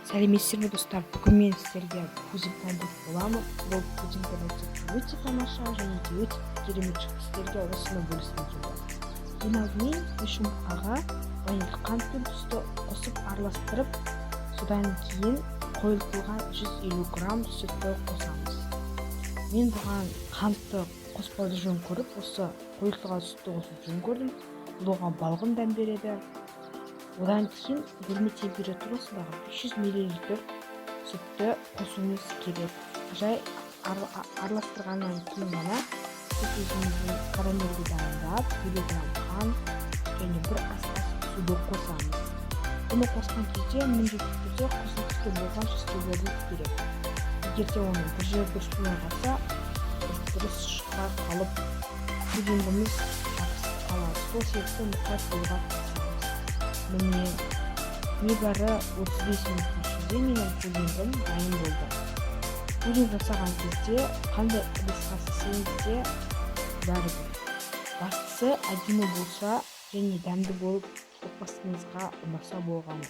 Сәлеметсіздер ме, достар! Бүгін мен сіздерге пудинг дайындайтын боламын. Бұл пудингтің рецепті өте тамаша және де өте керемет шықты. Сіздерге осыны бөліскім келді. Ең алдымен үш жұмыртқаға ваниль, қант пен тұзды қосып араластырып, содан кейін қойылтылған 150 грамм сүтті қосамыз. Мен бұған қантты қоспауды жөн көріп, осы қойылтылған сүтті қосуды жөн көрдім. Бұл оған балғын дәм береді. Одан кейін бөлме температурасындағы 500 миллилитр сүтті қосуымыз керек. Жай араластырғаннан кейін ғана сүт өзіміздің карамельді дайындап, 50 грамм қант және бір ас қасық суды қосамыз. Бұны қосқан кезде міндетті түрде қызыл түсті болғанша істеулеріңіз керек. Егер де оның бір жері дұрыс болмай қалса, дұрыс шықпай қалып, пудингіміз жабысып қалады. Сол себепті мұқият болуға тырысамыз. Міне, небәрі 35 минуттың ішінде менің пудингім дайын болды. Пудинг жасаған кезде қандай ыдысқа істесеңіз де бәрібір, бастысы әдемі болса және дәмді болып, отбасыңызға ұнаса болғаны.